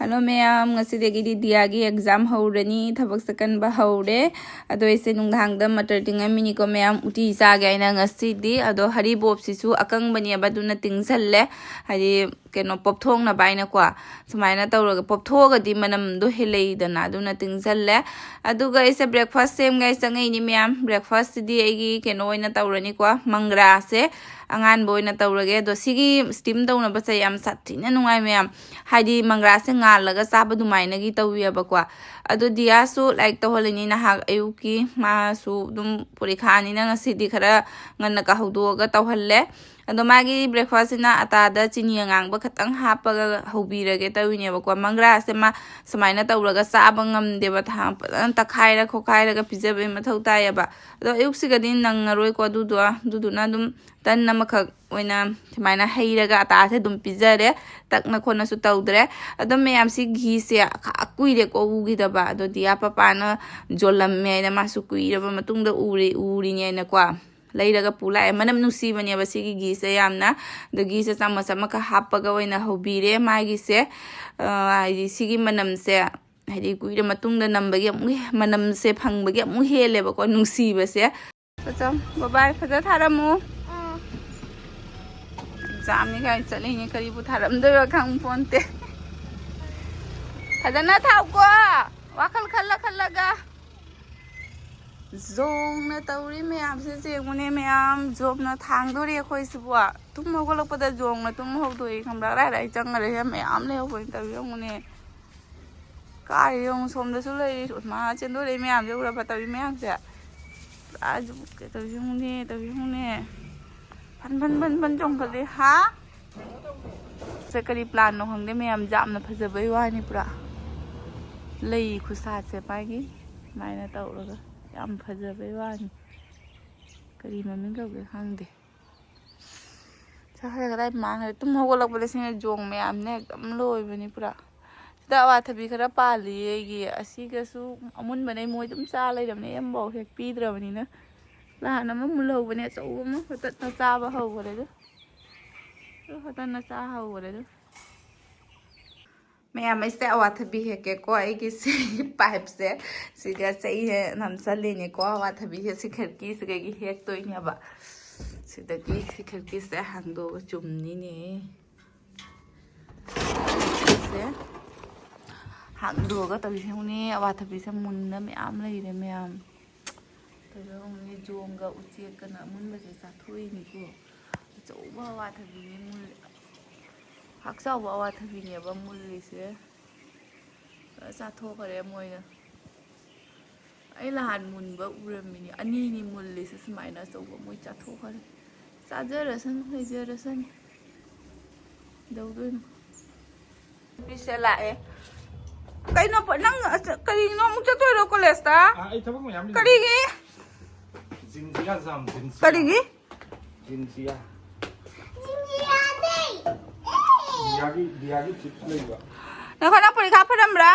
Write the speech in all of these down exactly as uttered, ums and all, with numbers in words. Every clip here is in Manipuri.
ꯍꯜꯂꯣ ꯃꯌꯥꯝ, ꯉꯁꯤꯗꯒꯤꯗꯤ ꯗꯤꯌꯥꯒꯤ ꯑꯦꯛꯖꯥꯝ ꯍꯧꯔꯅꯤ, ꯊꯕꯛ ꯆꯠꯀꯟꯕ ꯍꯧꯔꯦ꯫ ꯑꯗꯣ ꯑꯩꯁꯦ ꯅꯨꯡꯗꯥꯡꯗ ꯃꯇꯔ ꯇꯤꯡꯉꯝꯃꯤꯅꯤꯀꯣ ꯃꯌꯥꯝ, ꯎꯇꯤ ꯆꯥꯒꯦ ꯍꯥꯏꯅ ꯉꯁꯤꯗꯤ꯫ ꯑꯗꯣ ꯍꯔꯤꯕꯣꯞꯁꯤꯁꯨ ꯑꯀꯪꯕꯅꯦꯕ, ꯑꯗꯨꯅ ꯇꯤꯡꯁꯜꯂꯦ, ꯍꯥꯏꯗꯤ ꯀꯩꯅꯣ ꯄꯣꯞꯊꯣꯛꯅꯕ ꯍꯥꯏꯅꯀꯣ꯫ ꯁꯨꯃꯥꯏꯅ ꯇꯧꯔꯒ ꯄꯣꯞꯊꯣꯛꯑꯒꯗꯤ ꯃꯅꯝꯗꯣ ꯍꯦꯜꯂꯛꯏꯗꯅ, ꯑꯗꯨꯅ ꯇꯤꯡꯁꯜꯂꯦ꯫ ꯑꯗꯨꯒ ꯑꯩꯁꯦ ꯕ꯭ꯔꯦꯛꯐꯥꯁ ꯁꯦꯝꯒꯦ ꯍꯥꯏ ꯆꯪꯉꯛꯏꯅꯤ ꯃꯌꯥꯝ꯫ ꯕ꯭ꯔꯦꯛꯐꯥꯁꯁꯤꯗꯤ ꯑꯩꯒꯤ ꯀꯩꯅꯣ ꯑꯣꯏꯅ ꯇꯧꯔꯅꯤꯀꯣ, ꯃꯪꯒ꯭ꯔꯥꯁꯦ ꯑꯉꯥꯟꯕ ꯑꯣꯏꯅ ꯇꯧꯔꯒꯦ꯫ ꯑꯗꯣ ꯁꯤꯒꯤ ꯁ꯭ꯇꯤꯝ ꯇꯧꯅꯕꯁꯦ ꯌꯥꯝ ꯁꯥꯊꯤꯅ ꯅꯨꯡꯉꯥꯏ ꯃꯌꯥꯝ, ꯍꯥꯏꯗꯤ ꯃꯪꯒ꯭ꯔꯥꯁꯦ ꯉꯥꯜꯂꯒ ꯆꯥꯕ ꯑꯗꯨꯃꯥꯏꯅꯒꯤ ꯇꯧꯋꯦꯕꯀꯣ꯫ ꯑꯗꯣ ꯗꯤꯌꯥꯁꯨ ꯂꯥꯏꯔꯤꯛ ꯇꯧꯍꯜꯂꯤꯅꯤ ꯅꯍꯥꯛ ꯑꯌꯨꯛꯀꯤ, ꯃꯥꯁꯨ ꯑꯗꯨꯝ ꯄꯨꯔꯤꯈꯥꯅꯤꯅ ꯉꯁꯤꯗꯤ ꯈꯔ ꯉꯟꯅ ꯀꯥꯍꯧꯗꯣꯛꯑꯒ ꯇꯧꯍꯜꯂꯦ꯫ ꯑꯗꯣ ꯃꯥꯒꯤ ꯕ꯭ꯔꯦꯛꯐꯥꯁꯁꯤꯅ ꯑꯇꯥꯗ ꯆꯤꯅꯤ ꯑꯉꯥꯡꯕ ꯈꯛꯇꯪ ꯍꯥꯞꯄꯒ ꯍꯧꯕꯤꯔꯒꯦ ꯇꯧꯔꯤꯅꯦꯕꯀꯣ꯫ ꯃꯪꯒ꯭ꯔꯥꯁꯦ ꯃꯥ ꯁꯨꯃꯥꯏꯅ ꯇꯧꯔꯒ ꯆꯥꯕ ꯉꯝꯗꯦꯕ, ꯊꯥ ꯐꯖꯅ ꯇꯛꯈꯥꯏꯔ ꯈꯣꯠꯈꯥꯏꯔꯒ ꯄꯤꯖꯕꯩ ꯃꯊꯧ ꯇꯥꯏꯌꯦꯕ꯫ ꯑꯗꯣ ꯑꯌꯨꯛꯁꯤꯒꯗꯤ ꯅꯪꯉꯔꯣꯏꯀꯣ ꯑꯗꯨꯗꯣ, ꯑꯗꯨꯗꯨꯅ ꯑꯗꯨꯝ ꯇꯟ ꯑꯃꯈꯛ ꯑꯣꯏꯅ ꯁꯨꯃꯥꯏꯅ ꯍꯩꯔꯒ ꯑꯇꯥꯁꯦ ꯑꯗꯨꯝ ꯄꯤꯖꯔꯦ꯫ ꯇꯛꯅ ꯈꯣꯠꯅꯁꯨ ꯇꯧꯗ꯭ꯔꯦ꯫ ꯑꯗꯣ ꯃꯌꯥꯝꯁꯤ ꯘꯤꯁꯦ ꯈꯥ ꯀꯨꯏꯔꯦꯀꯣ ꯎꯈꯤꯗꯕ꯫ ꯑꯗꯣ ꯗꯤꯌꯥ ꯄꯄꯥꯅ ꯌꯣꯜꯂꯝꯃꯦ ꯍꯥꯏꯅ ꯃꯥꯁꯨ ꯀꯨꯏꯔꯕ ꯃꯇꯨꯡꯗ ꯎꯔꯦ, ꯎꯔꯤꯅꯦꯅꯀꯣ꯫ ꯂꯩꯔꯒ ꯄꯨ ꯂꯥꯛꯑꯦ꯫ ꯃꯅꯝ ꯅꯨꯡꯁꯤꯕꯅꯦꯕ ꯁꯤꯒꯤ ꯘꯤꯁꯦ ꯌꯥꯝꯅ꯫ ꯑꯗꯣ ꯘꯤꯁꯦ ꯆꯥꯃꯁ ꯑꯃꯈꯛ ꯍꯥꯞꯄꯒ ꯑꯣꯏꯅ ꯍꯧꯕꯤꯔꯦ ꯃꯥꯒꯤꯁꯦ꯫ ꯑ, ꯍꯥꯏꯗꯤ ꯁꯤꯒꯤ ꯃꯅꯝꯁꯦ, ꯍꯥꯏꯗꯤ ꯀꯨꯏꯔ ꯃꯇꯨꯡꯗ ꯅꯝꯕꯒꯤ ꯑꯃꯨꯛ ꯍꯦ-, ꯃꯅꯝꯁꯦ ꯐꯪꯕꯒꯤ ꯑꯃꯨꯛ ꯍꯦꯜꯂꯦꯕꯀꯣ ꯅꯨꯡꯁꯤꯕꯁꯦ꯫ ꯆꯆꯝ, ꯕꯕꯥꯏ, ꯐꯖ ꯊꯥꯔꯝꯃꯨ꯫ ꯑꯦꯛꯖꯥꯝꯅꯤ ꯀꯥꯏꯅ ꯆꯠꯂꯤꯅꯦ, ꯀꯔꯤꯕꯨ ꯊꯥꯔꯝꯗꯣꯏꯕ ꯈꯪ ꯄꯣꯟꯇꯦ꯫ ꯐꯖꯅ ꯊꯥꯎꯀꯣ, ꯋꯥꯈꯜ ꯈꯜꯂ ꯈꯜꯂꯒ꯫ ꯖꯣꯡꯅ ꯇꯧꯔꯤ ꯃꯌꯥꯝꯁꯦ ꯌꯦꯡꯉꯨꯅꯦ ꯃꯌꯥꯝ, ꯖꯣꯕꯅ ꯊꯥꯡꯗꯣꯔꯤ ꯑꯩꯈꯣꯏꯁꯤꯕꯨ꯫ ꯇꯨꯝ ꯍꯧꯒꯠꯂꯛꯄꯗ ꯖꯣꯡꯅ ꯇꯨꯝ ꯍꯧꯗꯣꯛꯏ ꯈꯪꯕ꯭ꯔꯥ? ꯑꯔꯥꯏ ꯑꯔꯥꯏ ꯆꯪꯈꯔꯦ ꯃꯌꯥꯝ ꯂꯩꯍꯧꯕꯅꯤ ꯇꯧꯔꯤ ꯌꯦꯡꯉꯨꯅꯦ꯫ ꯀꯥꯏ ꯌꯦꯡꯉꯨ ꯁꯣꯝꯗꯁꯨ ꯂꯩꯔꯤ, ꯃꯥ ꯆꯦꯟꯗꯣꯔꯛꯏ ꯃꯌꯥꯝꯁꯦ ꯎꯔꯕ ꯇꯧꯔꯤ ꯃꯌꯥꯝꯁꯦ? ꯄꯨꯔꯥ ꯖꯨ-, ꯀꯩ ꯇꯧꯔꯤ ꯌꯦꯡꯉꯨꯅꯦ, ꯇꯧꯔꯤ ꯌꯦꯡꯉꯨꯅꯦ꯫ ꯐꯟ ꯐꯟ ꯐꯟ ꯐꯟ ꯆꯣꯡꯈꯠꯂꯤ꯫ ꯍꯥ? ꯁꯦ ꯀꯔꯤ ꯄ꯭ꯂꯥꯟꯅꯣ ꯈꯪꯗꯦ ꯃꯌꯥꯝ, ꯌꯥꯝꯅ ꯐꯖꯕꯩ ꯋꯥꯅꯤ ꯄꯨꯔꯥ꯫ ꯂꯩ ꯈꯨꯁꯥꯠꯁꯦ ꯃꯥꯒꯤ ꯁꯨꯃꯥꯏꯅ ꯇꯧꯔꯒ ꯌꯥꯝ ꯐꯖꯕꯩ ꯋꯥꯅꯤ꯫ ꯀꯔꯤ ꯃꯃꯤꯡ ꯀꯧꯒꯦ ꯈꯪꯗꯦ꯫ ꯁꯦ ꯍꯣꯔꯦꯟ ꯀꯗꯥꯏ ꯃꯥꯡꯈ꯭ꯔꯦ? ꯇꯨꯝ ꯍꯧꯒꯠꯂꯛꯄꯗ ꯁꯤꯅ ꯖꯣꯡ ꯃꯌꯥꯝꯅꯦ ꯑꯗꯨꯝ ꯂꯣꯏꯕꯅꯤ ꯄꯨꯔꯥ꯫ ꯁꯤꯗ ꯑꯋꯥꯊꯕꯤ ꯈꯔ ꯄꯥꯜꯂꯤꯌꯦ ꯑꯩꯒꯤ꯫ ꯑꯁꯤꯒꯁꯨ ꯑꯃꯨꯟꯕꯅꯦ ꯃꯣꯏ ꯑꯗꯨꯝ ꯆꯥ ꯂꯩꯔꯕꯅꯦ꯫ ꯑꯩ ꯑꯃꯐꯥꯎ ꯍꯦꯛ ꯄꯤꯗ꯭ꯔꯕꯅꯤꯅ꯫ ꯅꯍꯥꯟ ꯑꯃ ꯃꯨꯜꯍꯧꯕꯅꯦ ꯑꯆꯧꯕ ꯑꯃ, ꯍꯣꯇꯠꯅ ꯆꯥꯕ ꯍꯧꯈ꯭ꯔꯦ ꯑꯗꯨ꯫ ꯑꯗꯨ ꯍꯣꯇꯠꯅ ꯆꯥ ꯍꯧꯈ꯭ꯔꯦ ꯑꯗꯨ꯫ ꯃꯌꯥꯝ, ꯑꯩꯁꯦ ꯑꯋꯥꯊꯕꯤ ꯍꯦꯛꯀꯦꯀꯣ꯫ ꯑꯩꯒꯤ ꯁꯤ pipe ꯁꯦ, ꯁꯤꯗ ꯆꯩ ꯍꯦꯛ ꯅꯝꯁꯜꯂꯤꯅꯦꯀꯣ꯫ ꯑꯋꯥꯊꯕꯤꯁꯦ ꯁꯤ ꯈꯤꯔꯀꯤꯁꯤꯗꯒꯤ ꯍꯦꯛꯇꯣꯏꯅꯦꯕ꯫ ꯁꯤꯗꯒꯤ ꯁꯤ ꯈꯤꯔꯀꯤꯁꯦ ꯍꯥꯡꯗꯣꯛꯑꯒ ꯆꯨꯝꯅꯤꯅꯦ꯫ ꯁꯦ ꯍꯥꯡꯗꯣꯛꯑꯒ ꯇꯧꯔꯤꯁꯦ ꯌꯦꯡꯉꯨꯅꯦ꯫ ꯑꯋꯥꯊꯕꯤꯁꯦ ꯃꯨꯟꯅ ꯃꯌꯥꯝ ꯂꯩꯔꯦ ꯃꯌꯥꯝ꯫ ꯀꯩꯅꯣ ꯌꯦꯡꯉꯨꯅꯦ, ꯖꯣꯡꯒ ꯎꯆꯦꯛꯀꯅ ꯑꯃꯨꯟꯕꯁꯦ ꯆꯥꯊꯣꯛꯏꯅꯤꯀꯣ꯫ ꯑꯆꯧꯕ ꯑꯋꯥꯊꯕꯤꯅꯤ ꯃꯨꯜ-, ꯍꯥꯛꯆꯥꯎꯕ ꯑꯋꯥꯊꯕꯤꯅꯦꯕ ꯃꯨꯜꯂꯤꯁꯦ꯫ ꯂꯣꯏ ꯆꯥꯊꯣꯛꯈ꯭ꯔꯦ ꯃꯣꯏꯅ꯫ ꯑꯩ ꯅꯍꯥꯟ ꯃꯨꯟꯕ ꯎꯔꯝꯃꯤꯅꯤ꯫ ꯑꯅꯤꯅꯤ ꯃꯨꯜꯂꯤꯁꯦ ꯁꯨꯃꯥꯏꯅ ꯑꯆꯧꯕ꯫ ꯃꯣꯏ ꯆꯥꯊꯣꯛꯈ꯭ꯔꯦ꯫ ꯆꯥꯖꯔꯁꯅꯨ, ꯂꯩꯖꯔꯁꯅꯨ꯫ ꯀꯩꯗꯧꯗꯣꯏꯅꯣ? ꯅꯨꯄꯤꯁꯦ ꯂꯥꯛꯑꯦ꯫ ꯀꯩꯅꯣ ꯄ-, ꯅꯪ ꯑꯁ-, ꯀꯔꯤꯒꯤꯅꯣ ꯑꯃꯨꯛ ꯆꯠꯇꯣꯏꯔꯣ ꯀꯣꯂꯦꯖꯇ? ꯑꯥ, ꯑꯩ ꯊꯕꯛ ꯃꯌꯥꯝ ꯂꯩ꯫ ꯀꯔꯤꯒꯤ? ꯖꯤꯟꯖꯤꯌꯥ ꯖꯥꯝ, ꯖꯤꯟꯖꯤꯌꯥ꯫ ꯀꯔꯤꯒꯤ? ꯖꯤꯟꯖꯤꯌꯥ꯫ ꯖꯤꯟꯖꯤꯌꯥꯗꯤ? ꯗꯤꯌꯥꯒꯤ, ꯗꯤꯌꯥꯒꯤ chips ꯂꯩꯕ꯫ ꯉꯥꯏꯈꯣ, ꯅꯪ ꯄꯔꯤꯈꯥ ꯐꯔꯝꯕ꯭ꯔꯥ?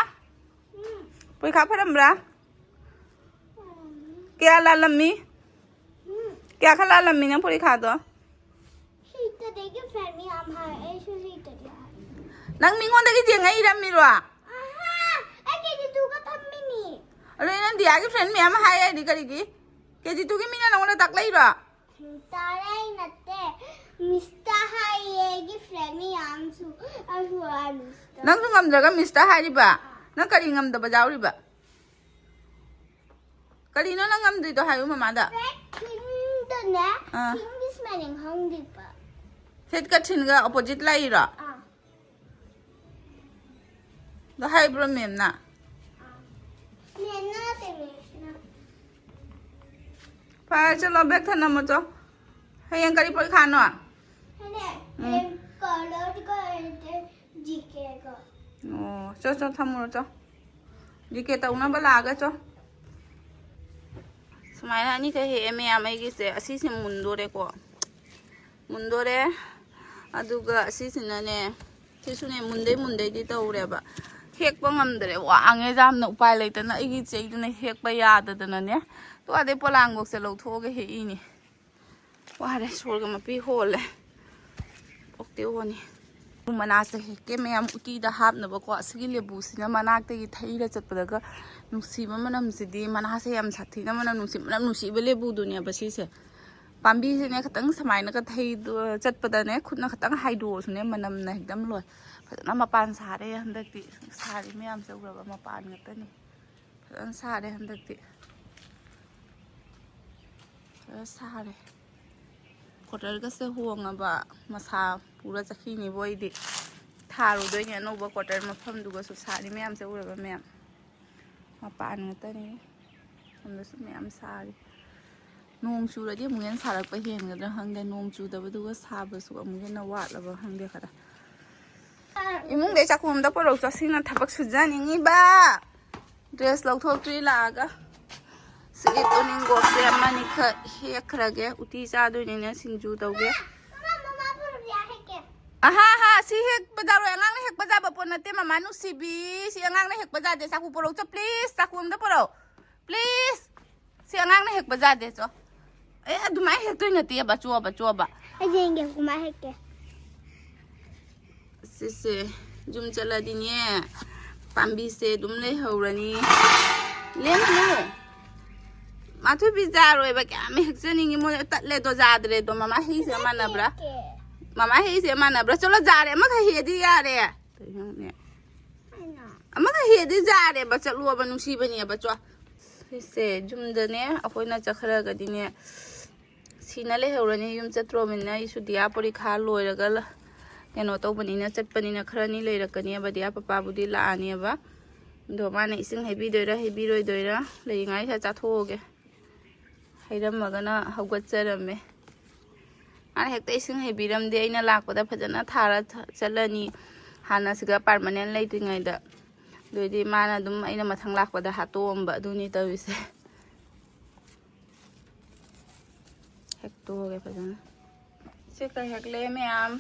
ꯎꯝ꯫ ꯄꯔꯤꯈꯥ ꯐꯔꯝꯕ꯭ꯔꯥ? ꯎꯝ꯫ ꯀꯌꯥ ꯂꯥꯜꯂꯝꯃꯤ? ꯎꯝ꯫ ꯀꯌꯥ ꯈꯛ ꯂꯥꯜꯂꯝꯃꯤ ꯅꯪ ꯄꯔꯤꯈꯥꯗꯣ? ꯍꯩꯇꯗꯒꯤ friend ꯃꯌꯥꯝ ꯍꯥꯏ, ꯑꯩꯁꯨ ꯍꯩꯇꯗꯤ ꯍꯥꯏ꯫ ꯅꯪ ꯃꯤꯉꯣꯟꯗꯒꯤ ꯆꯦꯡꯉꯩ ꯏꯔꯝꯃꯤꯔꯣ? ꯑꯍꯥ, ꯑꯩ ꯀꯦꯖꯤ ꯇꯨꯒ ꯐꯝꯃꯤꯅꯤ꯫ ꯑꯗꯨ ꯅꯪ ꯗꯤꯌꯥꯒꯤ friend ꯃꯌꯥꯝ ꯍꯥꯏ ꯍꯥꯏꯗꯤ ꯀꯔꯤꯒꯤ? ꯀꯦꯖꯤ ꯇꯨꯒꯤ ꯃꯤꯅ ꯅꯪꯉꯣꯟꯗ ꯇꯥꯛꯂꯛꯏꯔꯣ? ꯇꯥꯔꯛꯏ ꯅꯠꯇꯦ, ꯃꯤꯁꯇ ꯍꯥꯏꯌꯦ ꯑꯩꯒꯤ friend ꯃꯌꯥꯝꯁꯨ, ꯑꯩꯁꯨ ꯍꯥꯏ ꯃꯤꯁꯇ꯫ ꯅꯪꯁꯨ ꯉꯝꯗ꯭ꯔꯒ ꯃꯤꯁꯇ ꯍꯥꯏꯔꯤꯕ? ꯅꯪ ꯀꯔꯤ ꯉꯝꯗꯕ ꯌꯥꯎꯔꯤꯕ? ꯀꯔꯤꯅꯣ ꯅꯪ ꯉꯝꯗ꯭ꯔꯤꯗꯣ ꯍꯥꯏꯌꯨ ꯃꯃꯥꯗ꯫ Fat ꯊꯤꯟꯗꯅꯦ, ꯑꯥ꯫ ꯊꯤꯟꯒꯤ spelling ꯈꯪꯗ꯭ꯔꯤꯕ꯫ Fat ꯀ ꯊꯤꯟꯒ opposite ꯂꯥꯛꯏꯔꯣ? ꯑꯥ꯫ ꯑꯗꯣ ꯍꯥꯏꯕ꯭ꯔꯣ ꯃꯦꯝꯅ? ꯑꯥ꯫ ꯃꯦꯝꯅ ꯅꯠꯇꯦ, ꯃꯤꯁꯅ꯫ ꯐꯔꯦ, ꯆꯠꯂꯣ, bag ꯊꯅꯝꯃꯣ ꯆꯣ꯫ ꯍꯌꯦꯡ ꯀꯔꯤ ꯄꯔꯤꯈꯥꯅꯣ? ꯍꯌꯦꯡ ꯎꯝ꯫ Colour ꯒ ꯖꯤ ꯀꯦꯒ꯫ ꯑꯣ, ꯆꯣ, ꯆꯣ, ꯊꯝꯃꯨꯔꯣ, ꯆꯣ꯫ ꯖꯤ ꯀꯦ ꯇꯧꯅꯕ ꯂꯥꯛꯑꯒ, ꯆꯣ꯫ ꯁꯨꯃꯥꯏꯅ ꯑꯅꯤꯈꯛ ꯍꯦꯛꯑꯦ, ꯃꯌꯥꯝ꯫ ꯑꯩꯒꯤꯁꯦ ꯑꯁꯤꯁꯦ ꯃꯨꯟꯗꯣꯔꯦꯀꯣ꯫ ꯃꯨꯟꯗꯣꯔꯦ꯫ ꯑꯗꯨꯒ ꯑꯁꯤꯁꯤꯅꯅꯦ, ꯁꯤꯁꯨꯅꯦ, ꯃꯨꯟꯗꯩ ꯃꯨꯟꯗꯩꯗꯤ ꯇꯧꯔꯦꯕ꯫ ꯍꯦꯛꯄ ꯉꯝꯗ꯭ꯔꯦ, ꯋꯥꯡꯉꯦ ꯌꯥꯝꯅ, ꯎꯄꯥꯏ ꯂꯩꯇꯅ꯫ ꯑꯩꯒꯤ ꯆꯩꯗꯨꯅ ꯍꯦꯛꯄ ꯌꯥꯗꯗꯅꯅꯦ, ꯇꯣ ꯑꯗꯩ ꯄꯣꯂꯥꯡꯈꯣꯛꯁꯦ ꯂꯧꯊꯣꯛꯑꯒ ꯍꯦꯛꯏꯅꯤ꯫ ꯋꯥꯔꯦ, ꯁꯣꯔꯒ ꯃꯄꯤ ꯍꯣꯜꯂꯦ꯫ ꯑꯣꯛꯇꯤ ꯑꯣꯅꯤ꯫ ꯃꯅꯥꯁꯦ ꯍꯦꯛꯀꯦ ꯃꯌꯥꯝ, ꯎꯇꯤꯗ ꯍꯥꯞꯅꯕꯀꯣ꯫ ꯑꯁꯤꯒꯤ ꯂꯦꯕꯨꯁꯤꯅ ꯃꯅꯥꯛꯇꯒꯤ ꯊꯩꯔ ꯆꯠꯄꯗꯒ ꯅꯨꯡꯁꯤꯕ ꯃꯅꯝꯁꯤꯗꯤ, ꯃꯅꯥꯁꯦ ꯌꯥꯝ ꯁꯥꯊꯤꯅ ꯃꯅꯝ ꯅꯨꯡꯁꯤ, ꯃꯅꯝ ꯅꯨꯡꯁꯤꯕ ꯂꯦꯕꯨꯗꯨꯅꯦꯕ ꯁꯤꯁꯦ꯫ ꯄꯥꯝꯕꯤꯁꯤꯅꯦ ꯈꯤꯇꯪ ꯁꯨꯃꯥꯏꯅꯒ ꯊꯩꯗꯣ-, ꯆꯠꯄꯗꯅꯦ ꯈꯨꯠꯅ ꯈꯤꯇꯪ ꯍꯥꯏꯗꯣꯛꯑꯁꯨꯅꯦ ꯃꯅꯝꯅ ꯍꯦꯛꯇ ꯂꯣꯏ꯫ ꯐꯖꯅ ꯃꯄꯥꯟ ꯁꯥꯔꯦ ꯍꯟꯗꯛꯇꯤ꯫ ꯁꯥꯔꯤ ꯃꯌꯥꯝꯁꯦ ꯎꯔꯕ? ꯃꯄꯥꯟ ꯉꯥꯛꯇꯅꯤ꯫ ꯐꯖꯅ ꯁꯥꯔꯦ ꯍꯟꯗꯛꯇꯤ꯫ ꯐꯖꯅ ꯁꯥꯔꯦ꯫ ꯀ꯭ꯋꯥꯇꯔꯒꯁꯦ ꯍꯣꯡꯉꯕ ꯃꯁꯥ ꯄꯨꯔ ꯆꯠꯈꯤꯅꯦꯕ ꯑꯩꯗꯤ꯫ ꯊꯥꯔꯨꯗꯣꯏꯅꯦ ꯑꯅꯧꯕ ꯀ꯭ꯋꯥꯇꯔ ꯃꯐꯝꯗꯨꯒꯁꯨ꯫ ꯁꯥꯔꯤ ꯃꯌꯥꯝꯁꯦ ꯎꯔꯕ ꯃꯌꯥꯝ? ꯃꯄꯥꯟ ꯉꯥꯛꯇꯅꯤ꯫ ꯁꯣꯝꯗꯁꯨ ꯃꯌꯥꯝ ꯁꯥꯔꯤ꯫ ꯅꯣꯡ ꯆꯨꯔꯗꯤ ꯑꯃꯨꯛ ꯍꯦꯟꯅ ꯁꯥꯔꯛꯄ ꯍꯦꯟꯒꯗ꯭ꯔꯥ ꯈꯪꯗꯦ꯫ ꯅꯣꯡ ꯆꯨꯗꯕꯗꯨꯒ ꯁꯥꯕꯁꯨ ꯑꯃꯨꯛ ꯍꯦꯟꯅ ꯋꯥꯠꯂꯕ ꯈꯪꯗꯦ ꯈꯔ꯫ ꯏꯃꯨꯡꯗꯩ ꯆꯥꯛꯈꯨꯝ ꯑꯝꯇ ꯄꯨꯔꯛꯎꯆꯣ꯫ ꯁꯤꯅ ꯊꯕꯛ ꯁꯨꯖꯅꯤꯡꯉꯤꯕ꯫ ꯗ꯭ꯔꯦꯁ ꯂꯧꯊꯣꯛꯇ꯭ꯔꯤ ꯂꯥꯛꯑꯒ꯫ ꯁꯤꯒꯤ ꯇꯣꯅꯤꯡꯒꯣꯛꯁꯦ ꯑꯃꯅꯤꯈꯛ ꯍꯦꯛꯈ꯭ꯔꯒꯦ꯫ ꯎꯇꯤ ꯆꯥꯗꯣꯏꯅꯤꯅ ꯁꯤꯡꯖꯨ ꯇꯧꯒꯦ꯫ ꯑꯍꯥ ꯍꯥ, ꯁꯤ ꯍꯦꯛꯄ ꯌꯥꯔꯣꯏ꯫ ꯑꯉꯥꯡꯅ ꯍꯦꯛꯄ ꯌꯥꯕ ꯄꯣꯠ ꯅꯠꯇꯦ, ꯃꯃꯥ ꯅꯨꯡꯁꯤꯕꯤ꯫ ꯁꯤ ꯑꯉꯥꯡꯅ ꯍꯦꯛꯄ ꯌꯥꯗꯦ꯫ ꯆꯥꯛꯈꯨꯝ ꯄꯨꯔꯛꯎꯆꯣ, please꯫ ꯆꯥꯛꯈꯨꯝ ꯑꯝꯇ ꯄꯨꯔꯛꯎ꯫ Please꯫ ꯁꯤ ꯑꯉꯥꯡꯅ ꯍꯦꯛꯄ ꯌꯥꯗꯦ ꯆꯣ꯫ ꯑꯦ, ꯑꯗꯨꯃꯥꯏꯅ ꯍꯦꯛꯇꯣꯏ ꯅꯠꯇꯦꯕ, ꯆꯣꯕ, ꯆꯣꯕ꯫ ꯑꯩ ꯌꯦꯡꯒꯦ ꯀꯃꯥꯏꯅ ꯍꯦꯛꯀꯦ꯫ ꯁꯤꯁꯦ ꯌꯨꯝ ꯆꯠꯂꯗꯤꯅꯦ, ꯄꯥꯝꯕꯤꯁꯦ ꯑꯗꯨꯝ ꯂꯩꯍꯧꯔꯅꯤ꯫ ꯂꯦꯝꯃꯅꯨ꯫ ꯃꯥꯊꯣꯏꯕꯤ ꯌꯥꯔꯣꯏꯕ, ꯀꯌꯥꯝ ꯍꯦꯛꯆꯅꯤꯡꯉꯤ꯫ ꯃꯣꯏ ꯇꯠꯂꯦꯗꯣ, ꯌꯥꯗ꯭ꯔꯦꯗꯣ꯫ ꯃꯃꯥ ꯍꯩꯁꯦ ꯃꯥꯟꯅꯕ꯭ꯔꯥ? ꯍꯦꯛꯀꯦ꯫ ꯃꯃꯥ ꯍꯩꯁꯦ ꯃꯥꯟꯅꯕ꯭ꯔꯥ? ꯆꯠꯂꯣ, ꯌꯥꯔꯦ꯫ ꯑꯃꯈꯛ ꯍꯦꯛꯑꯗꯤ ꯌꯥꯔꯦ꯫ ꯀꯩꯅꯣꯅꯦ? ꯑꯃꯒ ꯍꯦꯗꯤ ꯌꯥꯔꯦꯕ, ꯆꯠꯂꯣꯕ, ꯅꯨꯡꯁꯤꯕꯅꯦꯕ꯫ ꯆꯣ꯫ ꯁꯤꯁꯦ ꯌꯨꯝꯗꯅꯦ ꯑꯩꯈꯣꯏꯅ ꯆꯠꯈ꯭ꯔꯒꯗꯤꯅꯦ, ꯁꯤꯅ ꯂꯩꯍꯧꯔꯅꯤ꯫ ꯌꯨꯝ ꯆꯠꯇ꯭ꯔꯣꯃꯤꯅ ꯑꯩꯁꯨ ꯗꯤꯌꯥ ꯄꯣꯔꯤꯈꯥ ꯂꯣꯏꯔꯒ ꯂ-, ꯀꯩꯅꯣ ꯇꯧꯕꯅꯤꯅ, ꯆꯠꯄꯅꯤꯅ ꯈꯔꯅꯤ ꯂꯩꯔꯛꯀꯅꯦꯕ꯫ ꯗꯤꯌꯥ ꯄꯄꯥꯕꯨꯗꯤ ꯂꯥꯛꯑꯅꯦꯕ꯫ ꯑꯗꯣ ꯃꯥꯅ ꯏꯁꯤꯡ ꯍꯩꯕꯤꯗꯣꯏꯔꯥ ꯍꯩꯕꯤꯔꯣꯏꯗꯣꯏꯔꯥ, ꯂꯩꯔꯤꯉꯩꯁꯤꯗ ꯆꯥꯊꯣꯛꯑꯒꯦ꯫ ꯍꯩꯔꯝꯃꯒꯅ ꯍꯧꯒꯠꯆꯔꯝꯃꯦ꯫ ꯃꯥꯅ ꯍꯦꯛꯇ ꯏꯁꯤꯡ ꯍꯩꯕꯤꯔꯝꯗꯦ꯫ ꯑꯩꯅ ꯂꯥꯛꯄꯗ ꯐꯖꯅ ꯊꯥꯔ ꯊ-, ꯆꯠꯂꯅꯤ꯫ ꯍꯥꯟꯅ ꯁꯤꯒ permanent ꯂꯩꯇ꯭ꯔꯤꯉꯩꯗ꯫ ꯑꯗꯨꯏꯗꯤ ꯃꯥꯅ ꯑꯗꯨꯝ ꯑꯩꯅ ꯃꯊꯪ ꯂꯥꯛꯄꯗ ꯍꯥꯠꯇꯣꯛꯑꯝꯕ꯫ ꯑꯗꯨꯅꯤ ꯇꯧꯔꯤꯁꯦ꯫ ꯍꯦꯛꯇꯣꯛꯑꯒꯦ ꯐꯖꯅ꯫ ꯁꯤ ꯀꯩ ꯍꯦꯛꯂꯦ ꯃꯌꯥꯝ?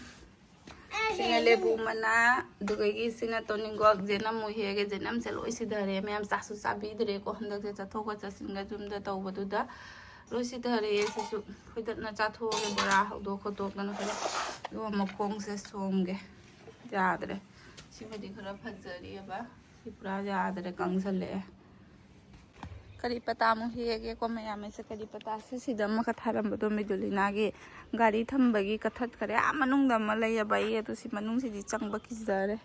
ꯁꯤꯅ ꯂꯦꯕꯨ ꯃꯅꯥ, ꯑꯗꯨꯗꯒꯤ ꯁꯤꯅ ꯇꯣꯅꯤꯡꯒꯣꯛ꯫ ꯖꯦꯅꯝ ꯃꯣꯏ ꯍꯦꯛꯑꯒꯦ꯫ ꯖꯦꯅꯝꯁꯦ ꯂꯣꯏ ꯁꯤꯊꯔꯦ ꯃꯌꯥꯝ꯫ ꯆꯥꯁꯨ ꯆꯥꯕꯤꯗ꯭ꯔꯦꯀꯣ ꯍꯟꯗꯛꯁꯦ, ꯆꯠꯊꯣꯛꯀ ꯆꯠꯁꯤꯟꯒ ꯌꯨꯝꯗ ꯇꯧꯕꯗꯨꯗ꯫ ꯂꯣꯏ ꯁꯤꯊꯔꯦ꯫ ꯁꯤꯁꯨ ꯐꯣꯏꯗꯠꯅ ꯆꯥꯊꯣꯛꯑꯒꯦ, ꯕꯣꯔꯥ ꯍꯧꯗꯣꯛ ꯈꯣꯠꯇꯣꯛꯇꯅ ꯐꯖꯅ꯫ ꯑꯗꯨꯒ ꯃꯈꯣꯡꯁꯦ ꯁꯣꯝꯒꯦ꯫ ꯌꯥꯗ꯭ꯔꯦ꯫ ꯁꯤꯃꯗꯤ ꯈꯔ ꯐꯖꯔꯤꯑꯕ꯫ ꯁꯤ ꯄꯨꯔꯥ ꯌꯥꯗ꯭ꯔꯦ, ꯀꯪꯁꯜꯂꯛꯑꯦ꯫ ꯀꯔꯤ ꯄꯇꯥꯃꯨꯛ ꯍꯦꯛꯑꯒꯦꯀꯣ ꯃꯌꯥꯝ꯫ ꯑꯩꯁꯦ ꯀꯔꯤ ꯄꯇꯥꯁꯦ ꯁꯤꯗ ꯑꯃꯈꯛ ꯊꯥꯔꯝꯕꯗꯣ ꯃꯤꯗꯨꯂꯤꯅꯥꯒꯤ ꯒꯥꯔꯤ ꯊꯝꯕꯒꯤ ꯀꯊꯠꯈꯔꯦ꯫ ꯑꯥ ꯃꯅꯨꯡꯗ ꯑꯃ ꯂꯩꯌꯦꯕ ꯑꯩ, ꯑꯗꯨ ꯁꯤ ꯃꯅꯨꯡꯁꯤꯗꯤ ꯆꯪꯕ ꯀꯤꯖꯔꯦ꯫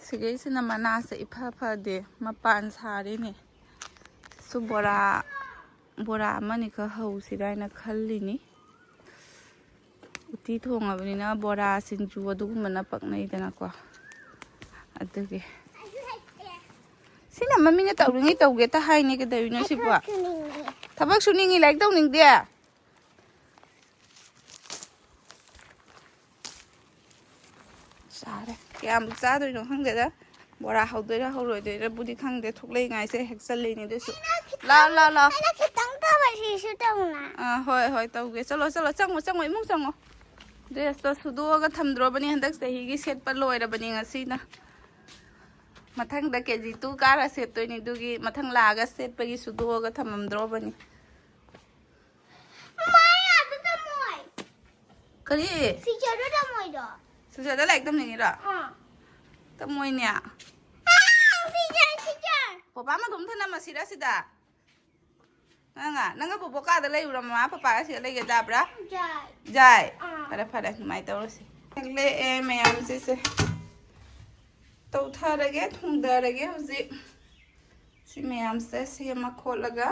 ꯁꯤꯒꯩꯁꯤꯅ ꯃꯅꯥꯁꯦ ꯏꯐ ꯐꯗꯦ, ꯃꯄꯥꯟ ꯁꯥꯔꯤꯅꯦ꯫ ꯁꯨ ꯕꯣꯔꯥ, ꯕꯣꯔꯥ ꯑꯃꯅꯤꯈꯛ ꯍꯧꯁꯤꯔꯥ ꯍꯥꯏꯅ ꯈꯜꯂꯤꯅꯤ꯫ ꯎꯇꯤ ꯊꯣꯡꯉꯕꯅꯤꯅ ꯕꯣꯔꯥ, ꯁꯤꯡꯖꯨ ꯑꯗꯨꯒꯨꯝꯕꯅ ꯄꯛꯅꯩꯗꯅꯀꯣ꯫ ꯑꯗꯨꯒꯤ ꯁꯤꯅ ꯃꯃꯤꯅ ꯇꯧꯔꯤꯉꯩ ꯇꯧꯒꯦꯇ ꯍꯥꯏꯅꯤ, ꯀꯩꯗꯧꯔꯤꯅꯣ ꯁꯤꯕꯣ? ꯊꯕꯛ ꯁꯨꯅꯤꯡꯉꯤ, ꯂꯥꯏꯔꯤꯛ ꯇꯧꯅꯤꯡꯗꯦ꯫ ꯆꯥꯔꯦ꯫ ꯀꯌꯥꯝ ꯆꯥꯗꯣꯏꯅꯣ ꯈꯪꯗꯦꯗ꯫ ꯕꯣꯔꯥ ꯍꯧꯗꯣꯏꯔꯥ ꯍꯧꯔꯣꯏꯗꯣꯏꯔꯥꯕꯨꯗꯤ ꯈꯪꯗꯦ꯫ ꯊꯣꯛꯂꯛꯏꯉꯥꯏꯁꯦ ꯍꯦꯛ ꯆꯜꯂꯤꯅꯦ ꯑꯗꯨꯁꯨ꯫ ꯂꯥꯛꯑꯣ, ꯂꯥꯛꯑꯣ, ꯂꯥꯛꯑꯣ꯫ ꯑꯩꯅ ꯈꯤꯇꯪ ꯇꯧꯕꯁꯤꯁꯨ ꯇꯧꯅ꯫ ꯑꯥ, ꯍꯣꯏ, ꯍꯣꯏ, ꯇꯧꯒꯦ꯫ ꯆꯠꯂꯣ, ꯆꯠꯂꯣ, ꯆꯪꯉꯣ, ꯆꯪꯉꯣ, ꯏꯃꯨꯡ ꯆꯪꯉꯣ꯫ ꯗ꯭ꯔꯦꯁꯇꯣ ꯁꯨꯗꯣꯛꯑꯒ ꯊꯝꯗ꯭ꯔꯣꯕꯅꯤ, ꯍꯟꯗꯛ ꯆꯍꯤꯒꯤ ꯁꯦꯠꯄ ꯂꯣꯏꯔꯕꯅꯤ ꯉꯁꯤꯅ꯫ ꯃꯊꯪꯗ ꯀꯦ ꯖꯤ ꯇꯨ ꯀꯥꯔ ꯁꯦꯠꯇꯣꯏꯅꯤ, ꯑꯗꯨꯒꯤ ꯃꯊꯪ ꯂꯥꯛꯑꯒ ꯁꯦꯠꯄꯒꯤ ꯁꯨꯗꯣꯛꯑꯒ ꯊꯝꯃꯝꯗ꯭ꯔꯣꯕꯅꯤ꯫ ꯃꯥꯏ ꯑꯗꯨ ꯇꯝꯃꯣꯏ꯫ ꯀꯔꯤ? ꯁꯤꯖꯔꯗꯣ ꯇꯝꯃꯣꯏꯗꯣ꯫ ꯁꯤꯖꯔꯗ ꯂꯥꯏꯔꯤꯛ ꯇꯝꯅꯤꯡꯉꯤꯔꯣ? ꯑꯥ꯫ ꯇꯝꯃꯣꯏꯅꯦ꯫ ꯑꯥ, ꯁꯤꯖꯔ, ꯁꯤꯖꯔ꯫ ꯄꯄꯥ ꯃꯇꯣꯝ ꯊꯅꯝꯃꯁꯤꯔ ꯁꯤꯗ? ꯅꯪ, ꯅꯪꯒ ꯄꯣꯄꯣ ꯀꯥꯗ ꯂꯩꯔꯨꯔꯣ, ꯃꯃꯥ ꯄꯄꯥꯒ ꯁꯤꯗ ꯂꯩꯒꯦ ꯌꯥꯕ꯭ꯔꯥ? ꯌꯥꯏ꯫ ꯌꯥꯏ꯫ ꯑꯥ꯫ ꯐꯔꯦ, ꯐꯔꯦ, ꯑꯗꯨꯃꯥꯏꯅ ꯇꯧꯔꯁꯤ꯫ ꯍꯦꯛꯂꯛꯑꯦ ꯃꯌꯥꯝꯁꯤꯁꯦ꯫ ꯇꯧꯊꯔꯒꯦ, ꯊꯣꯡꯊꯔꯒꯦ ꯍꯧꯖꯤꯛ꯫ ꯁꯤ ꯃꯌꯥꯝꯁꯦ ꯁꯦꯝꯃ ꯈꯣꯠꯂꯒ꯫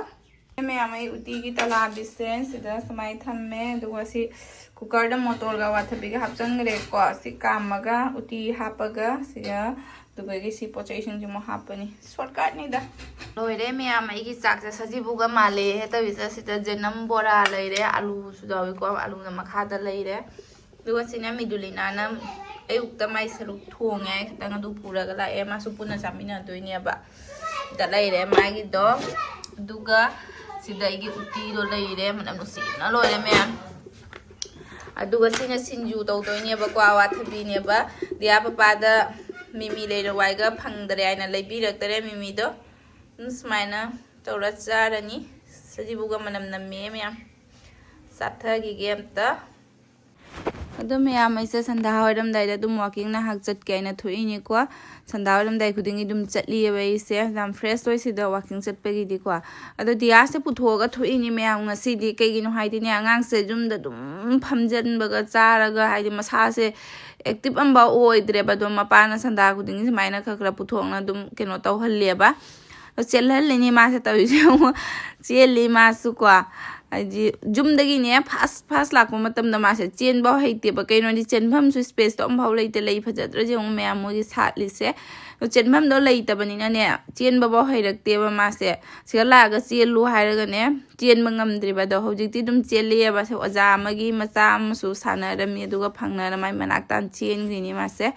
ꯁꯤ ꯃꯌꯥꯝ ꯑꯩ ꯎꯇꯤꯒꯤ ꯇꯂꯥꯕꯤꯁꯦ ꯁꯤꯗ ꯁꯨꯃꯥꯏꯅ ꯊꯝꯃꯦ꯫ ꯑꯗꯨꯒ ꯁꯤ ꯀꯨꯀꯔꯗ ꯃꯣꯇꯣꯔꯒ ꯑꯋꯥꯊꯕꯤꯒ ꯍꯥꯞꯆꯟꯈ꯭ꯔꯦꯀꯣ꯫ ꯁꯤ ꯀꯥꯝꯃꯒ ꯎꯇꯤ ꯍꯥꯞꯄꯒ ꯁꯤꯗ ꯑꯗꯨꯒ ꯁꯤ ꯄꯣꯠ ꯆꯩꯁꯤꯡꯁꯦ ꯑꯃꯨꯛ ꯍꯥꯞꯄꯅꯤ꯫ Shortcutꯅꯤꯗ꯫ ꯂꯣꯏꯔꯦ ꯃꯌꯥꯝ, ꯑꯩꯒꯤ ꯆꯥꯛꯁꯦ ꯁꯖꯤꯕꯨꯒ ꯃꯥꯜꯂꯦ ꯍꯦ ꯇꯧꯔꯤꯁꯦ꯫ ꯁꯤꯗ ꯖꯦꯅꯝ ꯕꯣꯔꯥ ꯂꯩꯔꯦ, ꯑꯂꯨꯁꯨ ꯌꯥꯎꯏꯀꯣ, ꯑꯂꯨꯅ ꯃꯈꯥꯗ ꯂꯩꯔꯦ꯫ ꯑꯗꯨꯒ ꯁꯤꯅ ꯃꯤꯗꯨꯂꯤꯅꯥꯅ ꯑꯌꯨꯛꯇ ꯃꯥꯏ ꯁꯔꯨꯛ ꯊꯣꯡꯉꯦ ꯍꯥꯏ ꯈꯤꯇꯪ, ꯑꯗꯨ ꯄꯨꯔꯒ ꯂꯥꯛꯑꯦ꯫ ꯃꯥꯁꯨ ꯄꯨꯟꯅ ꯆꯥꯃꯤꯟꯅꯗꯣꯏꯅꯦꯕ꯫ ꯁꯤꯗ ꯂꯩꯔꯦ ꯃꯥꯒꯤꯗꯣ꯫ ꯑꯗꯨꯒ ꯁꯤꯗ ꯑꯩꯒꯤ ꯎꯇꯤꯗꯣ ꯂꯩꯔꯦ꯫ ꯃꯅꯝ ꯅꯨꯡꯁꯤꯕꯅ ꯂꯣꯏꯔꯦ ꯃꯌꯥꯝ꯫ ꯑꯗꯨꯒ ꯁꯤꯅ ꯁꯤꯡꯖꯨ ꯇꯧꯗꯣꯏꯅꯦꯕꯀꯣ, ꯑꯋꯥꯊꯕꯤꯅꯦꯕ꯫ ꯗꯤꯌꯥ ꯄꯄꯥꯗ ꯃꯤꯃꯤ ꯂꯩꯔꯛꯑꯣ ꯍꯥꯏꯒ ꯐꯪꯗꯔꯦ ꯍꯥꯏꯅ ꯂꯩꯕꯤꯔꯛꯇꯔꯦ ꯃꯤꯃꯤꯗꯣ꯫ ꯑꯗꯨꯝ ꯁꯨꯃꯥꯏꯅ ꯇꯧꯔ ꯆꯥꯔꯅꯤ꯫ ꯁꯖꯤꯕꯨꯒ ꯃꯅꯝ ꯅꯝꯃꯦ ꯃꯌꯥꯝ꯫ ꯆꯥꯊꯈꯤꯒꯦ ꯑꯝꯇ꯫ ꯑꯗꯣ ꯃꯌꯥꯝ, ꯑꯩꯁꯦ ꯁꯟꯗꯥ ꯑꯣꯏꯔꯝꯗꯥꯏꯗ ꯑꯗꯨꯝ ꯋꯥꯀꯤꯡ ꯉꯥꯏꯍꯥꯛ ꯆꯠꯀꯦ ꯍꯥꯏꯅ ꯊꯣꯛꯏꯅꯤꯀꯣ꯫ ꯁꯟꯗꯥ ꯑꯣꯏꯔꯝꯗꯥꯏ ꯈꯨꯗꯤꯡꯒꯤ ꯑꯗꯨꯝ ꯆꯠꯂꯤꯑꯕ ꯑꯩꯁꯦ, ꯌꯥꯝ ꯐ꯭ꯔꯦꯁ ꯑꯣꯏꯁꯤꯗ ꯋꯥꯀꯤꯡ ꯆꯠꯄꯒꯤꯗꯤꯀꯣ꯫ ꯑꯗꯣ ꯗꯤꯌꯥꯁꯦ ꯄꯨꯊꯣꯛꯑꯒ ꯊꯣꯛꯏꯅꯤ ꯃꯌꯥꯝ ꯉꯁꯤꯗꯤ꯫ ꯀꯩꯒꯤꯅꯣ ꯍꯥꯏꯗꯤꯅꯦ, ꯑꯉꯥꯡꯁꯦ ꯌꯨꯝꯗ ꯑꯗꯨꯝ ꯐꯝꯖꯟꯕꯒ ꯆꯥꯔꯒ, ꯍꯥꯏꯗꯤ ꯃꯁꯥꯁꯦ ꯑꯦꯛꯇꯤꯞ ꯑꯃꯐꯥꯎ ꯑꯣꯏꯗ꯭ꯔꯦꯕ꯫ ꯑꯗꯣ ꯃꯄꯥꯅ ꯁꯟꯗꯥ ꯈꯨꯗꯤꯡꯒꯤ ꯁꯨꯃꯥꯏꯅ ꯈꯔ ꯈꯔ ꯄꯨꯊꯣꯛꯅ ꯑꯗꯨꯝ ꯀꯩꯅꯣ ꯇꯧꯍꯜꯂꯦꯕ꯫ ꯑꯗꯣ ꯆꯦꯜꯍꯜꯂꯤꯅꯤ ꯃꯥꯁꯦ ꯇꯧꯔꯤꯁꯦ꯫ ꯌꯦꯡꯉꯨ, ꯆꯦꯜꯂꯤ ꯃꯥꯁꯨꯀꯣ꯫ ꯍꯥꯏꯗꯤ ꯌꯨꯝꯗꯒꯤꯅꯦ ꯐꯥꯁ ꯐꯥꯁ ꯂꯥꯛꯄ ꯃꯇꯝꯗ ꯃꯥꯁꯦ ꯆꯦꯟꯕ ꯍꯩꯇꯦꯕ꯫ ꯀꯩꯅꯣꯗꯤ ꯆꯦꯟꯐꯝꯁꯨ ꯏꯁꯄꯦꯁꯇꯣ ꯑꯃꯐꯥꯎ ꯂꯩꯇꯦ꯫ ꯂꯩ ꯐꯖꯗ꯭ꯔꯁꯦ ꯌꯦꯡꯉꯨ ꯃꯌꯥꯝ ꯃꯣꯏꯒꯤ ꯁꯥꯠꯂꯤꯁꯦ꯫ ꯑꯗꯣ ꯆꯦꯟꯐꯝꯗꯣ ꯂꯩꯇꯕꯅꯤꯅꯅꯦ, ꯆꯦꯟꯕꯐꯥꯎ ꯍꯩꯔꯛꯇꯦꯕ ꯃꯥꯁꯦ꯫ ꯁꯤꯗ ꯂꯥꯛꯑꯒ ꯆꯦꯜꯂꯨ ꯍꯥꯏꯔꯒꯅꯦ, ꯆꯦꯟꯕ ꯉꯝꯗ꯭ꯔꯤꯕ꯫ ꯑꯗꯣ ꯍꯧꯖꯤꯛꯇꯤ ꯑꯗꯨꯝ ꯆꯦꯜꯂꯤꯑꯕ꯫ ꯁꯦ ꯑꯣꯖꯥ ꯑꯃꯒꯤ ꯃꯆꯥ ꯑꯃꯁꯨ ꯁꯥꯟꯅꯔꯝꯃꯤ, ꯑꯗꯨꯒ ꯐꯪꯅꯔ ꯃꯥꯏ ꯃꯅꯥꯛꯇ ꯆꯦꯟꯈ꯭ꯔꯤꯅꯤ ꯃꯥꯁꯦ꯫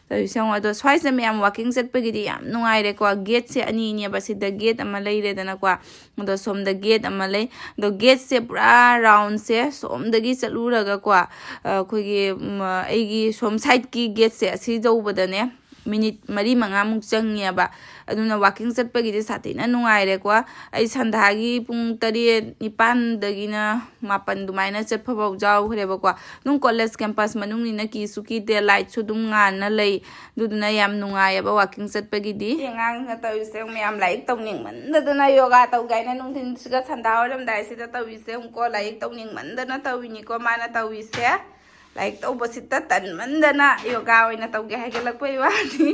ꯇꯧꯔꯤꯁꯦ ꯌꯦꯡꯉꯣ꯫ ꯑꯗꯣ ꯁ꯭ꯋꯥꯏꯁꯦ ꯃꯌꯥꯝ ꯋꯥꯀꯤꯡ ꯆꯠꯄꯒꯤꯗꯤ ꯌꯥꯝ ꯅꯨꯡꯉꯥꯏꯔꯦꯀꯣ꯫ ꯒꯦꯠꯁꯦ ꯑꯅꯤꯅꯦꯕ꯫ ꯁꯤꯗ ꯒꯦꯠ ꯑꯃ ꯂꯩꯔꯦꯗꯅꯀꯣ, ꯑꯗꯣ ꯁꯣꯝꯗ ꯒꯦꯠ ꯑꯃ ꯂꯩ꯫ ꯑꯗꯣ ꯒꯦꯠꯁꯦ ꯄꯨꯔꯥ ꯔꯥꯎꯟꯁꯦ ꯁꯣꯝꯗꯒꯤ ꯆꯠꯂꯨꯔꯒꯀꯣ, ꯑꯩꯈꯣꯏꯒꯤ, ꯎꯝ, ꯑꯩꯒꯤ ꯁꯣꯝ ꯁꯥꯏꯠꯀꯤ ꯒꯦꯠꯁꯦ ꯑꯁꯤ ꯌꯧꯕꯗꯅꯦ ꯃꯤꯅꯤꯠ ꯃꯔꯤ ꯃꯉꯥꯃꯨꯛ ꯆꯪꯉꯦꯕ꯫ ꯑꯗꯨꯅ ꯋꯥꯀꯤꯡ ꯆꯠꯄꯒꯤꯗꯤ ꯁꯥꯊꯤꯅ ꯅꯨꯡꯉꯥꯏꯔꯦꯀꯣ꯫ ꯑꯩ ꯁꯟꯗꯥꯒꯤ ꯄꯨꯡ ꯇꯔꯦꯠ, ꯅꯤꯄꯥꯟꯗꯒꯤꯅ ꯃꯥꯄꯟ ꯑꯗꯨꯃꯥꯏꯅ ꯆꯠꯄꯐꯥꯎ ꯌꯥꯎꯈ꯭ꯔꯦꯕꯀꯣ꯫ ꯑꯗꯨꯝ ꯀꯣꯂꯦꯖ ꯀꯦꯝꯄꯁ ꯃꯅꯨꯡꯅꯤꯅ ꯀꯤꯁꯨ ꯀꯤꯗꯦ, ꯂꯥꯏꯠꯁꯨ ꯑꯗꯨꯝ ꯉꯥꯟꯅ ꯂꯩ꯫ ꯑꯗꯨꯗꯨꯅ ꯌꯥꯝ ꯅꯨꯡꯉꯥꯏꯌꯦꯕ ꯋꯥꯀꯤꯡ ꯆꯠꯄꯒꯤꯗꯤ꯫ ꯁꯤ ꯑꯉꯥꯡꯁꯤꯅ ꯇꯧꯔꯤꯁꯦ ꯃꯌꯥꯝ, ꯂꯥꯏꯔꯤꯛ ꯇꯧꯅꯤꯡꯃꯟꯗꯗꯅ ꯌꯣꯒꯥ ꯇꯧꯒꯦ ꯍꯥꯏꯅ ꯅꯨꯡꯊꯤꯟꯁꯤꯒ ꯁꯟꯗꯥ ꯋꯥꯏꯔꯝꯗꯥꯏꯁꯤꯗ ꯇꯧꯔꯤꯁꯦ꯫ ꯑꯃꯨꯛꯀꯣ ꯂꯥꯏꯔꯤꯛ ꯇꯧꯅꯤꯡꯃꯟꯗꯅ ꯇꯧꯔꯤꯅꯤꯀꯣ ꯃꯥꯅ ꯇꯧꯔꯤꯁꯦ꯫ ꯂꯥꯏꯔꯤꯛ ꯇꯧꯕꯁꯤꯗ ꯇꯟꯃꯟꯗꯅ ꯌꯣꯒꯥ ꯑꯣꯏꯅ ꯇꯧꯒꯦ ꯍꯥꯏꯒꯠꯂꯛꯄꯩ ꯋꯥꯅꯤ꯫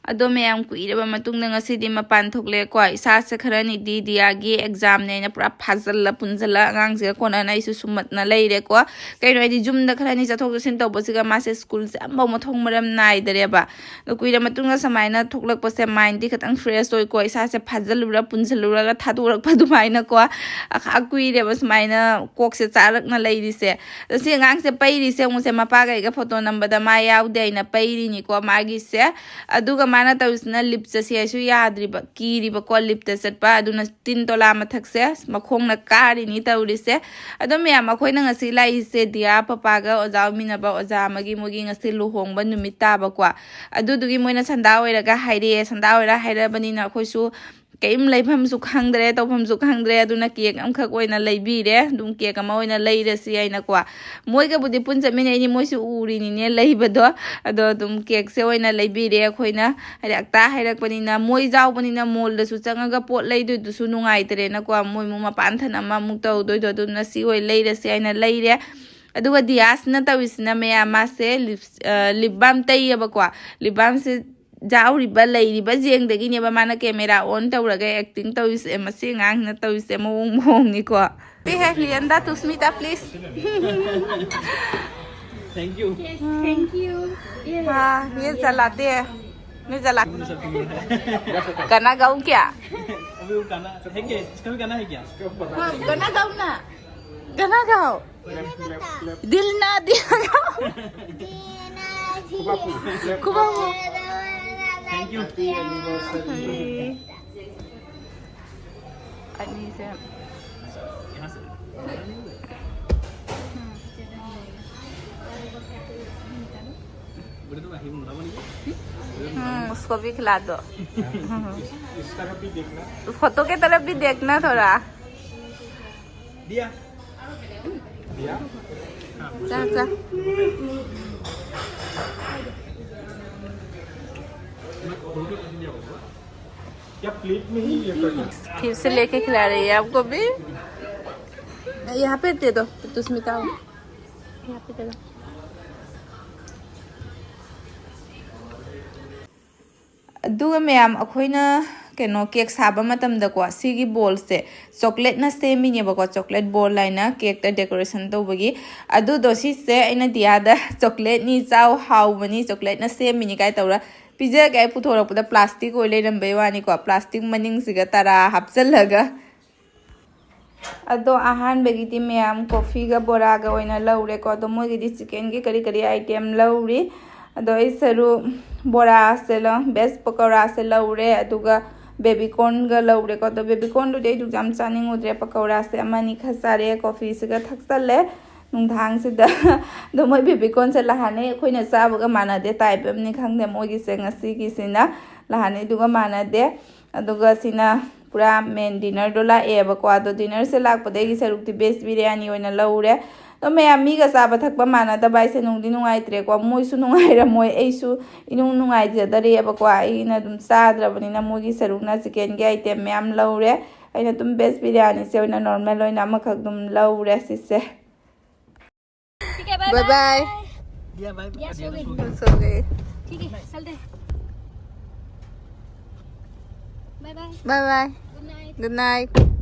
ꯑꯗꯣ ꯃꯌꯥꯝ, ꯀꯨꯏꯔꯕ ꯃꯇꯨꯡꯗ ꯉꯁꯤꯗꯤ ꯃꯄꯥꯟ ꯊꯣꯛꯂꯦꯀꯣ꯫ ꯏꯁꯥꯁꯦ ꯈꯔꯅꯤꯗꯤ ꯗꯤꯌꯥꯒꯤ ꯑꯦꯛꯖꯥꯝꯅꯦꯅ ꯄꯨꯔꯥ ꯐꯥꯖꯜꯂ ꯄꯨꯟꯖꯜꯂ ꯑꯉꯥꯡꯁꯤꯒ ꯀꯣꯟꯅꯅ ꯑꯩꯁꯨ ꯁꯨꯝꯃꯠꯅ ꯂꯩꯔꯦꯀꯣ꯫ ꯀꯩꯅꯣ ꯍꯥꯏꯗꯤ ꯌꯨꯝꯗ ꯈꯔꯅꯤ ꯆꯠꯊꯣꯛ ꯆꯠꯁꯤꯟ ꯇꯧꯕꯁꯤꯒ ꯃꯥꯁꯦ ꯁ꯭ꯀꯨꯜꯁꯦ ꯑꯃꯐꯥꯎ ꯃꯊꯣꯡ ꯃꯔꯝ ꯅꯥꯏꯗꯔꯦꯕ꯫ ꯑꯗꯣ ꯀꯨꯏꯔ ꯃꯇꯨꯡꯗ ꯁꯨꯃꯥꯏꯅ ꯊꯣꯛꯂꯛꯄꯁꯦ ꯃꯥꯏꯟꯗꯤ ꯈꯤꯇꯪ ꯐ꯭ꯔꯦꯁ ꯑꯣꯏꯀꯣ꯫ ꯏꯁꯥꯁꯦ ꯐꯥꯖꯜꯂꯨꯔ ꯄꯨꯟꯁꯤꯜꯂꯨꯔꯒ ꯊꯥꯗꯣꯔꯛꯄ ꯑꯗꯨꯃꯥꯏꯅꯀꯣ꯫ ꯑꯈꯥ ꯀꯨꯏꯔꯦꯕ ꯁꯨꯃꯥꯏꯅ ꯀꯣꯛꯁꯦ ꯆꯥꯔꯛꯅ ꯂꯩꯔꯤꯁꯦ꯫ ꯑꯗꯣ ꯁꯤ ꯑꯉꯥꯡꯁꯦ ꯄꯩꯔꯤꯁꯦ ꯌꯦꯡꯉꯨꯁꯦ, ꯃꯄꯥꯒ ꯑꯩꯒ ꯐꯣꯇꯣ ꯅꯝꯕꯗ ꯃꯥ ꯌꯥꯎꯗꯦ ꯍꯥꯏꯅ ꯄꯩꯔꯤꯅꯤꯀꯣ ꯃꯥꯒꯤꯁꯦ꯫ ꯑꯗꯨꯒ ꯃꯥꯅ ꯇꯧꯔꯤꯁꯤꯅ ꯂꯤꯞ ꯆꯠꯁꯦ ꯍꯥꯏꯁꯨ ꯌꯥꯗ꯭ꯔꯤꯕ, ꯀꯤꯔꯤꯕꯀꯣ ꯂꯤꯞꯇ ꯆꯠꯄ꯫ ꯑꯗꯨꯅ ꯇꯤꯟ ꯇꯣꯂꯥ ꯃꯊꯛꯁꯦ ꯃꯈꯣꯡꯅ ꯀꯥꯔꯤꯅꯤ ꯇꯧꯔꯤꯁꯦ꯫ ꯑꯗꯣ ꯃꯌꯥꯝ, ꯑꯩꯈꯣꯏꯅ ꯉꯁꯤ ꯂꯥꯛꯏꯁꯦ ꯗꯤꯌꯥ ꯄꯄꯥꯒ ꯑꯣꯖꯥ ꯑꯣꯏꯃꯤꯟꯅꯕ ꯑꯣꯖꯥ ꯑꯃꯒꯤ ꯃꯣꯏꯒꯤ ꯉꯁꯤ ꯂꯨꯍꯣꯡꯕ ꯅꯨꯃꯤꯠ ꯇꯥꯕꯀꯣ꯫ ꯑꯗꯨꯗꯨꯒꯤ ꯃꯣꯏꯅ ꯁꯟꯗꯥ ꯑꯣꯏꯔꯒ ꯍꯥꯏꯔꯛꯑꯦ꯫ ꯁꯟꯗꯥ ꯑꯣꯏꯔ ꯍꯥꯏꯔꯕꯅꯤꯅ ꯑꯩꯈꯣꯏꯁꯨ ꯀꯔꯤꯝ ꯂꯩꯐꯝꯁꯨ ꯈꯪꯗ꯭ꯔꯦ, ꯇꯧꯐꯝꯁꯨ ꯈꯪꯗ꯭ꯔꯦ꯫ ꯑꯗꯨꯅ ꯀꯦꯛ ꯑꯃꯈꯛ ꯑꯣꯏꯅ ꯂꯩꯕꯤꯔꯦ꯫ ꯑꯗꯨꯝ ꯀꯦꯛ ꯑꯃ ꯑꯣꯏꯅ ꯂꯩꯔꯁꯤ ꯍꯥꯏꯅꯀꯣ꯫ ꯃꯣꯏꯒꯕꯨꯗꯤ ꯄꯨꯟ ꯆꯠꯃꯤꯟꯅꯩꯅꯤ, ꯃꯣꯏꯁꯨ ꯎꯔꯤꯅꯤꯅꯦ ꯂꯩꯕꯗꯣ꯫ ꯑꯗꯣ ꯑꯗꯨꯝ ꯀꯦꯛꯁꯦ ꯑꯣꯏꯅ ꯂꯩꯕꯤꯔꯦ ꯑꯩꯈꯣꯏꯅ꯫ ꯍꯥꯏꯗꯤ ꯑꯛꯇꯥ ꯍꯥꯏꯔꯛꯄꯅꯤꯅ, ꯃꯣꯏ ꯌꯥꯎꯕꯅꯤꯅ ꯃꯣꯜꯗꯁꯨ ꯆꯪꯉꯒ ꯄꯣꯠ ꯂꯩꯗꯣꯏꯗꯨꯁꯨ ꯅꯨꯡꯉꯥꯏꯇ꯭ꯔꯦꯅꯀꯣ꯫ ꯃꯣꯏ ꯑꯃꯨꯛ ꯃꯄꯥꯟ ꯊꯟ ꯑꯃ ꯑꯃꯨꯛ ꯇꯧꯗꯣꯏꯗꯣ꯫ ꯑꯗꯨꯅ ꯁꯤ ꯑꯣꯏ ꯂꯩꯔꯁꯤ ꯍꯥꯏꯅ ꯂꯩꯔꯦ꯫ ꯑꯗꯨꯒ ꯗꯤꯌꯥꯁꯅ ꯇꯧꯔꯤꯁꯤꯅ, ꯃꯌꯥꯝ, ꯃꯥꯁꯦ ꯂꯤꯞ-, ꯑ, ꯂꯤꯞ ꯕꯥꯝ ꯇꯩꯌꯦꯕꯀꯣ꯫ ꯂꯤꯞ ꯕꯥꯝꯁꯦ ꯌꯥꯎꯔꯤꯕ, ꯂꯩꯔꯤꯕ ꯖꯦꯡꯗꯒꯤꯅꯦꯕ ꯃꯥꯅ ꯀꯦꯃꯦꯔꯥ ꯑꯣꯟ ꯇꯧꯔꯒ ꯑꯦꯛꯇꯤꯡ ꯇꯧꯔꯤꯁꯦ꯫ ꯃꯁꯤ ꯑꯉꯥꯡꯁꯤꯅ ꯇꯧꯔꯤꯁꯦ ꯃꯑꯣꯡ ꯃꯑꯣꯡꯅꯤꯀꯣ꯫ ꯍꯦ, ꯍꯦ, ꯂꯤꯌꯟꯗꯥ, two ꯁ꯭ꯃꯤꯇꯥ, please. Thank you. Thank you. हाँ, ये चलाते हैं। मैं चला। गाना गाऊं क्या? अभी वो गाना है क्या? इसका भी गाना है क्या? हाँ, गाना गाओ ना। गाना गाओ। दिल ना दिया गाओ। खूब आपको। Thank you. ꯑꯅꯤꯁꯦ꯫ हम्म, उसको भी खिला दो। इसका भी देखना। फोटो की तरफ भी देखना थोड़ा। दिया। दिया। जा, जा। क्या प्लेट में ही ये करना? फिर से लेके खिला रही है आपको भी। यहाँ पे दे दो, तो उसमें क्या हो? यहाँ पे दे दो। ꯑꯗꯨꯒ ꯃꯌꯥꯝ, ꯑꯩꯈꯣꯏꯅ ꯀꯩꯅꯣ, ꯀꯦꯛ ꯁꯥꯕ ꯃꯇꯝꯗꯀꯣ, ꯁꯤꯒꯤ ꯕꯣꯜꯁꯦ ꯆꯣꯀ꯭ꯂꯦꯠꯅ ꯁꯦꯝꯃꯤꯅꯦꯕꯀꯣ, ꯆꯣꯀ꯭ꯂꯦꯠ ꯕꯣꯜ ꯍꯥꯏꯅ ꯀꯦꯛꯇ ꯗꯦꯀꯣꯔꯦꯁꯟ ꯇꯧꯕꯒꯤ꯫ ꯑꯗꯨꯗꯣ ꯁꯤꯁꯦ ꯑꯩꯅ ꯗꯤꯌꯥꯗ "ꯆꯣꯀ꯭ꯂꯦꯠꯅꯤ, ꯆꯥꯎ, ꯍꯥꯎꯕꯅꯤ, ꯆꯣꯀ꯭ꯂꯦꯠꯅ ꯁꯦꯝꯃꯤꯅꯤ" ꯀꯥꯏ ꯇꯧꯔ ꯄꯤꯖꯒꯦ ꯍꯥꯏ ꯄꯨꯊꯣꯔꯛꯄꯗ ꯄ꯭ꯂꯥꯁꯇꯤꯛ ꯑꯣꯏ ꯂꯩꯔꯝꯕꯩ ꯋꯥꯅꯤꯀꯣ꯫ ꯄ꯭ꯂꯥꯁꯇꯤꯛ ꯃꯅꯤꯡꯁꯤꯒ ꯇꯔꯥ ꯍꯥꯞꯆꯜꯂꯒ꯫ ꯑꯗꯣ ꯑꯍꯥꯟꯕꯒꯤꯗꯤ ꯃꯌꯥꯝ ꯀꯣꯐꯤꯒ ꯕꯣꯔꯥꯒ ꯑꯣꯏꯅ ꯂꯧꯔꯦꯀꯣ꯫ ꯑꯗꯣ ꯃꯣꯏꯒꯤꯗꯤ ꯆꯤꯀꯦꯟꯒꯤ ꯀꯔꯤ ꯀꯔꯤ ꯑꯥꯏꯇꯦꯝ ꯂꯧꯔꯤ꯫ ꯑꯗꯣ ꯑꯩ ꯁꯔꯨꯛ ꯕꯣꯔꯥꯁꯦ ꯂꯧ-, ꯕꯦꯖ ꯄꯀꯧꯔꯥꯁꯦ ꯂꯧꯔꯦ, ꯑꯗꯨꯒ ꯕꯦꯕꯤ ꯀꯣꯔꯟꯒ ꯂꯧꯔꯦꯀꯣ꯫ ꯑꯗꯣ ꯕꯦꯕꯤ ꯀꯣꯔꯟꯗꯨꯗꯤ ꯑꯩꯗꯨ ꯌꯥꯝ ꯆꯥꯅꯤꯡꯉꯨꯗ꯭ꯔꯦ꯫ ꯄꯀꯧꯔꯥꯁꯦ ꯑꯃꯅꯤ ꯈꯔ ꯆꯥꯔꯦ, ꯀꯣꯐꯤꯁꯤꯒ ꯊꯛꯆꯜꯂꯦ ꯅꯨꯡꯗꯥꯡꯁꯤꯗ꯫ ꯑꯗꯣ ꯃꯣꯏ ꯕꯦꯕꯤ ꯀꯣꯔꯟꯁꯦ ꯅꯍꯥꯟꯉꯩ ꯑꯩꯈꯣꯏꯅ ꯆꯥꯕꯒ ꯃꯥꯟꯅꯗꯦ, ꯇꯥꯏꯞ ꯑꯃꯅꯤ ꯈꯪꯗꯦ꯫ ꯃꯣꯏꯒꯤꯁꯦ ꯉꯁꯤꯒꯤꯁꯤꯅ ꯅꯍꯥꯟꯉꯩꯗꯨꯒ ꯃꯥꯟꯅꯗꯦ꯫ ꯑꯗꯨꯒ ꯁꯤꯅ ꯄꯨꯔꯥ ꯃꯦꯟ ꯗꯤꯅꯔꯗꯣ ꯂꯥꯛꯑꯦꯕꯀꯣ꯫ ꯑꯗꯣ ꯗꯤꯅꯔꯁꯦ ꯂꯥꯛꯄꯗꯒꯤ ꯁꯔꯨꯛꯇꯤ ꯚꯦꯖ ꯕꯤꯔꯌꯥꯅꯤ ꯑꯣꯏꯅ ꯂꯧꯔꯦ꯫ ꯑꯗꯣ ꯃꯌꯥꯝ ꯃꯤꯒ ꯆꯥꯕ ꯊꯛꯄ ꯃꯥꯟꯅꯗꯕ ꯍꯥꯏꯁꯦ ꯅꯨꯡꯗꯤ ꯅꯨꯡꯉꯥꯏꯇ꯭ꯔꯦꯀꯣ꯫ ꯃꯣꯏꯁꯨ ꯅꯨꯡꯉꯥꯏꯔꯝꯃꯣꯏ, ꯑꯩꯁꯨ ꯏꯅꯨꯡ ꯅꯨꯡꯉꯥꯏꯖꯗꯔꯦꯕꯀꯣ꯫ ꯑꯩꯅ ꯑꯗꯨꯝ ꯆꯥꯗ꯭ꯔꯕꯅꯤꯅ ꯃꯣꯏꯒꯤ ꯁꯔꯨꯛꯅ ꯆꯤꯀꯦꯟꯒꯤ ꯑꯥꯏꯇꯦꯝ ꯃꯌꯥꯝ ꯂꯧꯔꯦ꯫ ꯑꯩꯅ ꯑꯗꯨꯝ ꯚꯦꯖ ꯕꯤꯔꯌꯥꯅꯤꯁꯦ ꯑꯣꯏꯅ ꯅꯣꯔꯃꯦꯜ ꯑꯣꯏꯅ ꯑꯃꯈꯛ ꯑꯗꯨꯝ ꯂꯧꯔꯦ ꯁꯤꯁꯦ꯫ ठीक है, बाय बाय बाय। या भाई दिया भाई या सो गई। सो गए। ठीक है, चलते हैं। Bye bye. Bye bye. Good night. Good night.